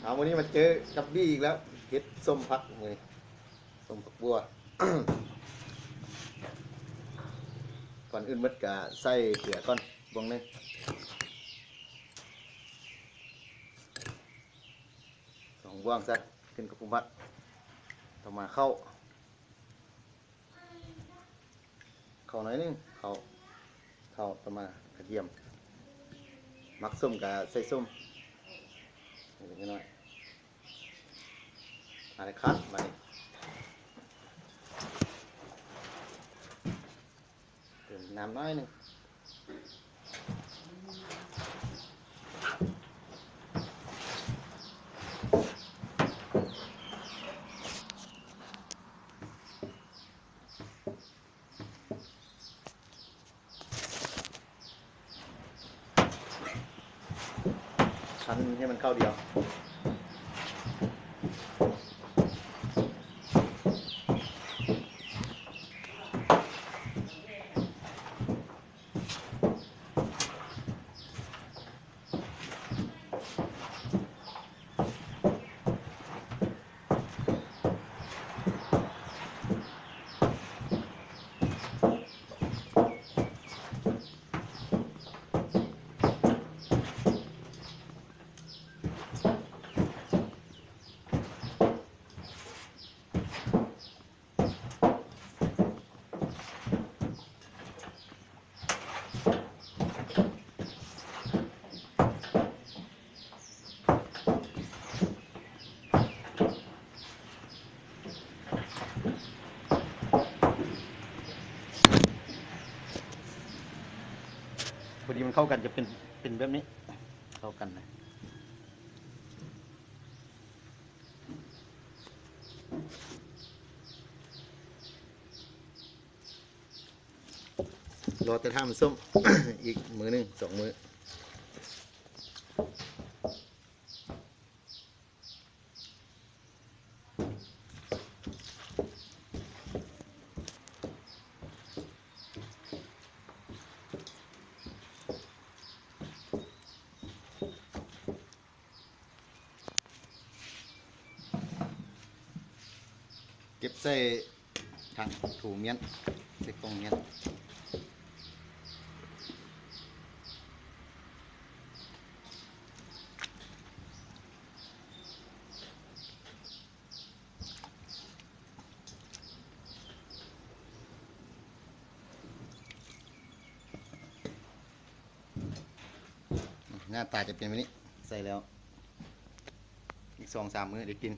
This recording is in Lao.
ເອົາ ມື້ນີ້ມາເຈີກັບບີອີກແລ້ວ ເຮັດສົ້ມຜັກມື້ນີ້ ສົ້ມຜັກບົ່ວ. ກ່ອນອື່ນໝົດກະໃສ່ເກືອກ່ອນບ່ວງໜຶ່ງ ສອງບ່ວງຊະ ຂຶ້ນກັບຜູ້ມັກ. ຕໍ່ມາເຂົ້າ ເຂົ້າໜ້ອຍໜຶ່ງ ເຂົ້າ ເຂົ້າ ຕໍ່ມາກະທຽມ ມັກສົ້ມກະໃສ່ສົ້ມ ເລັກນ້ອຍ. ອາ ໄດ້ຄັດບາດນີ້ ເຕີມນ້ຳໜ້ອຍໜຶ່ງ. ຄັນໃຫ້ມັນເຂົ້າດຽວ. ພໍດີມັນເຂົ້າກັນ ຈະເປັນ ເປັນແບບນີ້ ເຂົ້າກັນນະ. ລໍແຕ່ຖ້າມັນສົ້ມ ອີກມື້ໜຶ່ງສອງມື້. ເກັບໃສ່ຖັງຖົງມ້ຽນ ໃສ່ກ່ອງມ້ຽນ. ໜ້າຕາຈະເປັນແບບນີ້ ໃສ່ແລ້ວອີກສອງສາມມື້ໄດ້ກິນ.